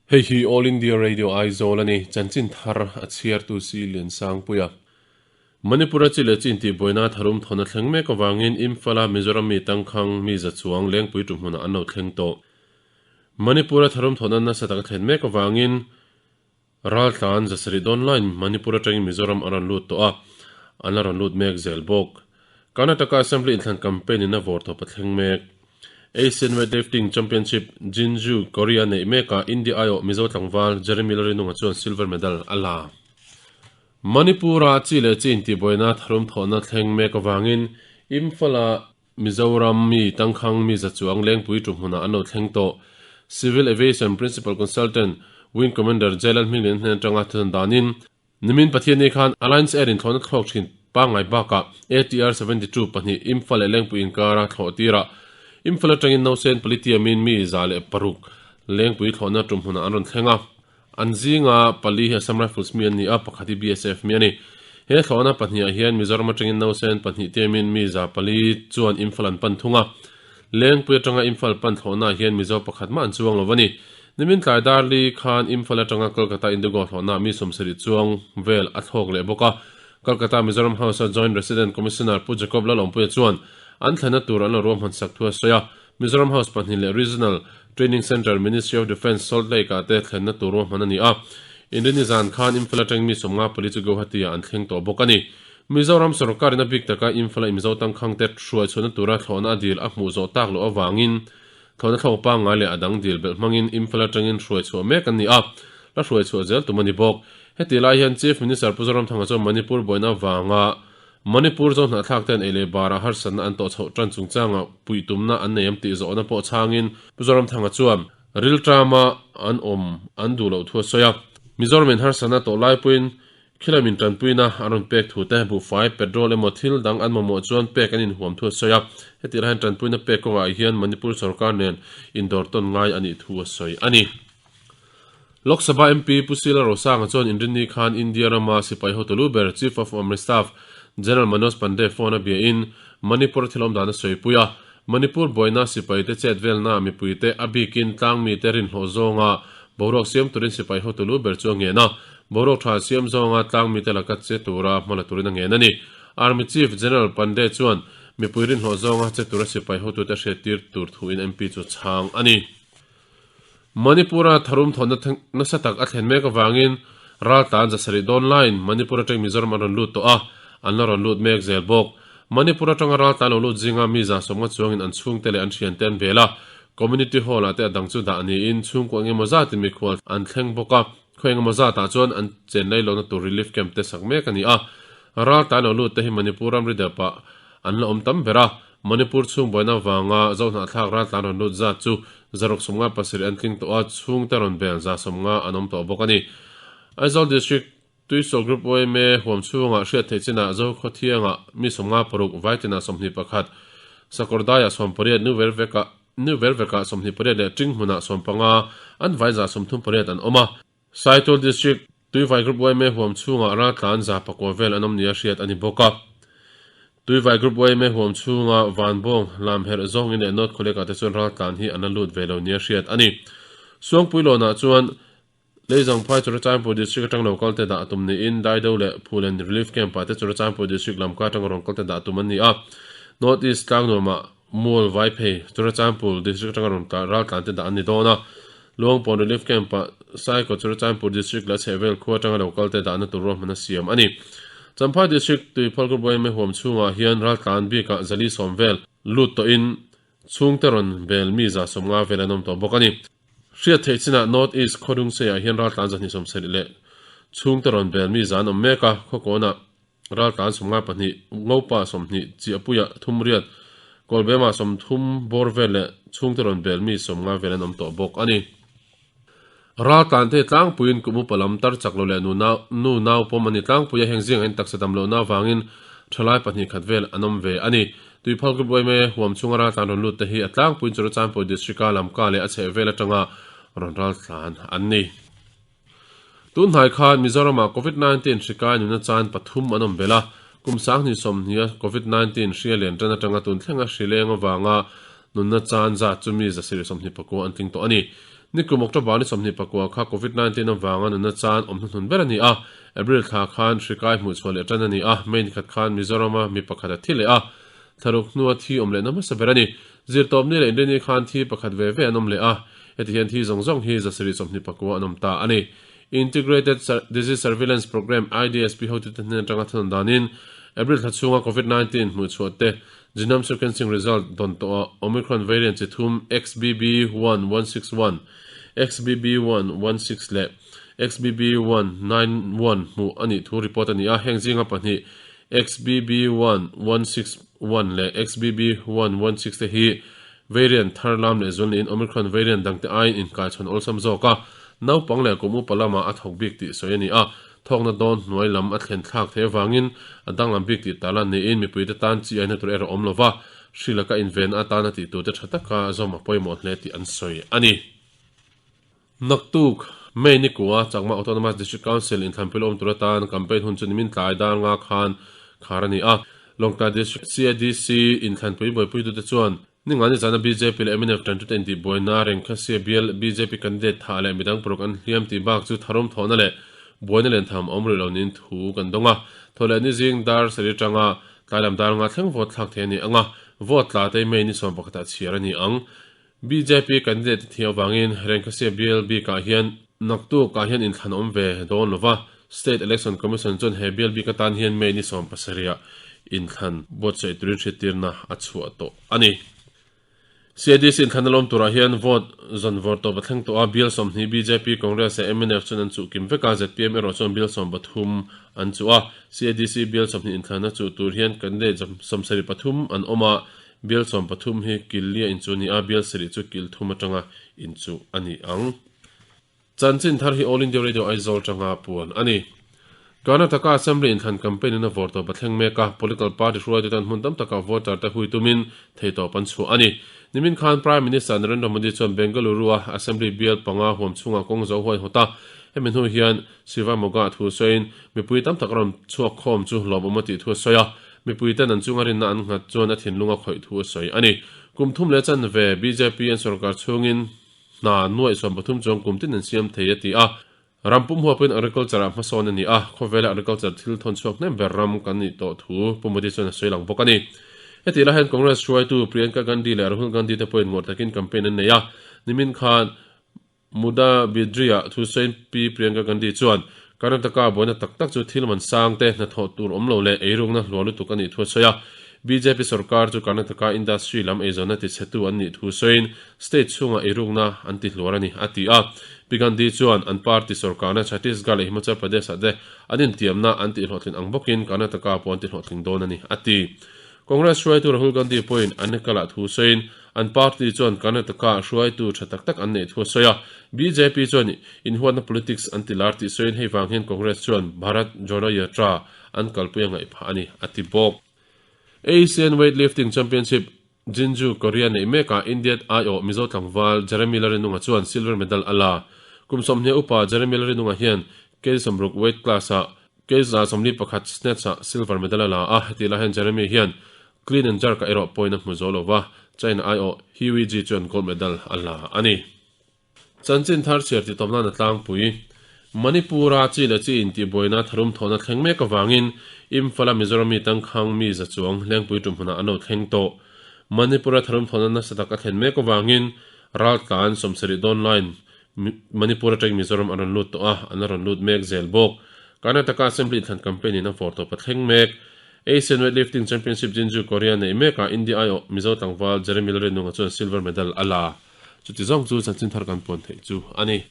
Hei hi All India Radio Aizawl a ni, chanchin thar a chhiartu si Liansangpuia. Manipur-a chi leh chi intihbuaina tharum thawn a thleng mek avangin Imphal-a Mizoram mi tangkhang mi za chuang lengpui tu hmunah an lo thleng tawh. Manipur-a tharum thawhna nasa tak a thlen mek avangin raltlan zasarih dawn laiin Manipur atangin Mizoram an rawn lut tawh a, an la rawn lut mek zel bawk. Karnataka Assembly inthlan campaign in a vawrtawp a thleng mek. Asian Weightlifting Championship Jinju, Korea neih mekah India aiawh Mizo tlangval Jeremy Larinunga chuan silver medal a la. Manipur-a chi leh chi intihbuaina tharum thawhna thleng mek avangin Imphal-a Mizoram mi tangkhang mi za chuang lengpui tu hmunah an lo thleng tawh. Civil Aviation Principal Consultant Wing Commander Jailal Hminglian hnen atanga thuthan danin, Nimin Pathianni khan Alliance Air in thlawhna thlawk thin pangngai bakah ATR 72 pahnih Imphal leh Lengpui inkara thlawh tirah Imphal atangin Nausen Palitiamin mi 106 Lengpui thlawhna tum hmunah an rawn thleng a. An zinga pali hi Assam Rifles mi an ni a, pakhat hi BSF mi a ni. He thlawhna pahnihah hian Mizoram atangin Nausen pahnih tiamin mi 400 chuan Imphal an pan thung a. Lengpui atanga Imphal pan thlawhnaah hian Mizo pakhat mah an chuang lo a ni. Nimin tlai darli khan Imphal atanga Kolkata Indigo thlawhnaah mi 70 chuang vel a thlawk leh bawk a. Kolkata Mizoram House-a Joint Resident Commissioner Pu Jacob Lalawmpuia chuan an thlenna tur an lo ruahman sak thu a sawi a. Mizoram House pahnih leh Regional Training Centre, Ministry of Defence, Salt Lake-ah te thlenna tur ruahman a ni a. Inrini zan khan Imphal atangin mi 54 chu Guwahati-ah an thleng tawh bawk a ni. Mizoram sorkarin a bik taka Imphal-a Mizo tangkhang te hruai chhuahna tura thlawhna a dil a hmuh zawh tak loh avangin thlawhna thlawk pangngai leh a dang dil belh hmangin Imphal atangin hruai chhuah mek an ni a, la hruai chhuah zel tum a ni bawk. Heti lai hian Chief Minister Pu Zoramthanga chuan Manipur buaina avanga Manipur zo hnahthlak ten ei leh barah harsatna an tawh chhoh tan chungchangah puihtumna an nei am tih zawhna pawh chhangin Pu Zoramthanga chuan rilṭama an awm an duh loh thu a sawi a. Mizoramin harsatna tawh lai pawhin khilam intanpuina an rawn pek thu te, buhfai, petrol emaw thil dang an mamawh chuan pek an inhuam thu a sawi a. Heti lai hian tanpuina pek kawngah hian Manipur sorkar nen indawr tawn ngai a nih thu a sawi a ni. Lok Sabha MP Pu Sila Rosanga chuan Inrinni khan India rama sipai hotu lu ber Chief of Army Staff General Manoj Pande phone a biain Manipur thil awm dan a sawipui a. Manipur buaina sipaite chet velna mipuite a bikin tlangmite rinhlawh zawnga boruak siam turin sipai hotu lu ber chu a ngen a. Boruak tha siam zawnga tlangmite laka che tura hmala turin a ngen a ni. Army Chief General Pande chuan mipui rinhlawh zawnga che tura sipai hotute hriattir tur thuin MP chu chhang a ni. Manipur-a tharum thawnna nasa tak a thlen mek avangin raltlan 700 dawn laiin Manipur atang Mizoram an rawn lut tawh a, an la rawn lut mek zel bawk. Manipur atanga raltlan lo lut zinga mi 90 chuangin an chhungte leh an thiante an vel a, Community Hall-ah te a dang chu dah niin chhungkua engemaw zatin mikhual an thleng bawk a, khaw engemaw zatah chuan an chen lei lohna tur relief camp te sak mek a ni a. Raltlan lo lut te hi Manipur ramri depah an la awm tam ber a, Manipur chhung buaina vanga Zohnahthlak raltlan rawn lut zat chu 657 an tling tawh a, chhungte rawn bel 150 an awm tawh bawk a ni. Aizawl District Tuisawl Group yma huam chhungah hriat theih chinah Zokhawthiangah mi 56, Vaitinah 21, Sakawrdaiah 18, New Vervekah New Vervekah 28 leh Ṭinghmunah 15, an vai 38 an awm a. Saitul District Tuivai Group yma huam chhungah raltlan 900 vel an awm nia hriat a ni bawk a. Tuivai Group yma huam chhunga Vanbawng, Lamherh, Zawngin leh North Khawlekah te chuan raltlan hi an la lut ve lo nia hriat a ni. Suangpuilawnah chuan Leizangphai Churachandpur District atang lo kalte dah tum niin Daido leh Phulen Relief Camp-ah te Churachandpur District lamka atanga rawn kalte dah tum an ni a. North East Tlangnuamah Mual Vaiphei, Churachandpur District atanga rawn raltlan te dah an ni dawn a. Luangpawn Relief Camp-ah Saikaw Churachandpur District leh a chhehvel khua atanga lo kalte dahna tur ruahman a siam a ni. Champhai District Tuiphal Group yma huam chhungah hian raltlan bikah 410 vel lut tawhin chhungte rawn bel mi 150 vel an awm tawh bawk a ni. Hriat theih chinah North East Khawdungseiah hian raltlan 270 leh chhungte rawn bel mi za an awm mek a, khawkawnah Raltlan 52, Ngopa 20, Chiahpuia 38, Kawlbema 30 bawr vel leh chhungte rawn bel mi 50 vel an awm tawh bawk a ni. Raltlan te tlangpuiin kum upa lam tar chak lo leh nu nau nu nau pawm a ni tlangpui a, heng zingah hian taksa dam lohna avangin thalai pahnih khat vel an awm ve a ni. Tuiphal Group yma huam chhunga raltlan rawn lut te hi a tlangpuiin Churachandpur District-a Lamka leh a chhehvel atanga rawn raltlan an ni. Tunhnai khan Mizoramah Covid 19 hri kai nuna chan pathum an awm belh a, kum sanghnih sawmhnih a Covid 19 hria lian tan atanga tun thlenga hri leng avanga nunna chan zat chu mi 729 an tling tawh a ni. Nikum October ni 24 kha Covid-19 avanga nunna chan awm hnuhnun ber a ni a, April thla khan hri kai hmuhchhuah leh tan a ni a, May nikhat khan Mizorama mi pakhat a thi leh a, thlaruk hnua thi awm lehna hmasa ber a ni. Zirtawpni leh Inrini khan thi pakhat ve ve an awm leh a, heti hian thi zawng zawng hi 724 an awm ta a ni. Integrated Disease Surveillance Programme, IDSP, hotute hnen atanga thunawn danin April thla chhunga Covid-19 hmuhchhuah te genome sequencing result dawn tawhah Omicron variant chi thum XBB one one six one, XBB one one six leh XBB one nine one hmuh a nih thu report a ni a, heng zinga pahnih XBB one one six one leh XBB one one six te hi Variant thar lam leh zual niin Omicron variant dangte aiin inkaichhawn awlsam zawk a, naupang leh kum upa lamah a thawk bik tih sawi a ni a, thawkna dawn hnuai lam a thlen thlak theih avangin a danglam bik tih tarlan niin mipuite tan chi aina tur erawh awm lova, hri laka invenna atana tih turte tha taka zawm a pawimawh hle tih an sawi a ni. Naktuk, May ni kua Chakma Autonomous District Council inthlanpui la awm tur atan campaign hun chu nimin tlai dar nga khan khar a ni a. Lawngtlai District CADC inthlanpui buaipuitute chuan ningani zana bjp leh mnf tantute intihbuaina Rengkhasia bial bjp candidate thah leh midang paruk an hliam tih bak chu tharum thawhna leh buaina lentham a awm rih lo niin thu kan dawng a. Thawhleh ni zing dar sarih atanga tlai lam dar nga thleng vote thlak thei a ni ang a, vote tla te May ni 11 ah chhiar a ni ang. Bjp candidate te thiam avangin Rengkhasia bial bikah hian naktukah hian inthlan awm ve dawn lova, State Election Commission chuan he bial bik atan hian May ni 17 ah inthlan buatsaih turin hriattirna a chhuah tawh a ni. CADC inthlanna lawm turah hian vote zawn vawr tawp a thleng tawh a, bial 20 bjp, Congress leh mnf chuan an chuh kim vek a, zpm erawh chuan bial 13 an chuh a. CADC bial 20 inthlanna chuh tur hian candidate 73 an awm a, Bial 13 hi kil lia inchuh a ni a, bial sarih chu kil thum atanga inchuh a ni ang. Chanchin thar hi All India Radio Aizawl atanga puan a ni. Karnataka Assembly inthlan campaign in a vawr tawp a thleng mek a, political party hruaitute an hmun tam takah voter te hui tumin theihtawp an chhuah a ni. Nimin khan Prime Minister Narendra Modi chuan Bengaluru-a Assembly bial panga huam chhungah kawng zo huai hawt a, hemi hnu hian Shivamogga thu sawiin mipui tam tak a rawn chhuak khawm chu lawmawm a tih thu a sawi a, Mipui ten an chunga rinna an nghat chuan a thinlung a khawih thu a sawi a ni. Kum thum leh chanve bjp an sorkar chhungin hna nuaih 13 chuang kum tin an siam thei a ti a. Ram pum huapin agriculture ah hmasawn a ni a, khawvela agriculture thil thawn chhuak hnem ber ram kan nih tawh thu Pu Modi chuan a sawi lang bawk a ni. Hetih lai hian Congress hruaitu Priyanka Gandhi leh Rahul Gandhi te pawhin ngawrh takin campaign an nei a, nimin khan Muda Bidri-ah thusawiin Pi Priyanka Gandhi chuan, Karnataka buaina tak tak chu thil man sang te, hnathawh tur awm lo leh eirukna hluar lutuk a nih thu a sawi a. Bjp sorkar chu Karnataka industry lam eizawnna tichhetu an nih thu sawiin, state chhungah eirukna an ti hluar a ni, a ti a. Pi Gandhi chuan an party sorkarna Chhattisgarh leh Himachal Pradesh-ah te an intiamna an tihhlawhtlin ang bawkin Karnataka pawh an tihlawhtling dawn a ni, a ti. Congress hruaitu Rahul Gandhi pawhin Anekal-ah thu sawiin, An party chuan Karnataka hruaitu tha tak tak an neih thu a sawi a, bjp chuan inhuatna politics an ti lar tih sawiin hei vang hian Congress chuan Bharat Jodo Yatra an kalpui a ngaih phah a ni, a ti bawk. Asian Weightlifting Championship Jinju, Korea neih mekah India aiawh Mizo tlangval Jeremy Larinunga chuan silver medal a la. Kum 20 upa Jeremy Larinunga hian kg 60 weight class-ah kg 41 snatch-ah silver medal a la a, hetih lai hian Jeremy hian Clean and jerk-ah erawh point a hmu zo lo va, China aiawh He Wei-ji chuan gold medal a la a ni. Chanchin thar chhiar tih tawp nan a tlangpui. Manipur-a chi leh chi intihbuaina tharum thawhna thleng mek avangin Imphal-a Mizoram mi tangkhang mi za chuang Lengpui tumhmunah an lo thleng tawh. Manipur-a tharum thawhna nasa tak a thlen mek avangin raltlan 70 dawn laiin Manipur atangin Mizoram an rawn lut tawh a, an la rawn lut mek zel bawk. Karnataka Assembly inthlan campaign in a vawr tawp a thleng mek. Asian Weightlifting Championship Jinju Korea neih mekah India aiawh Mizo tlangval Jeremy Lalrinunga chuan silver medal a la. Chuti zawng chu chanchin thar kan puan theih chu a ni.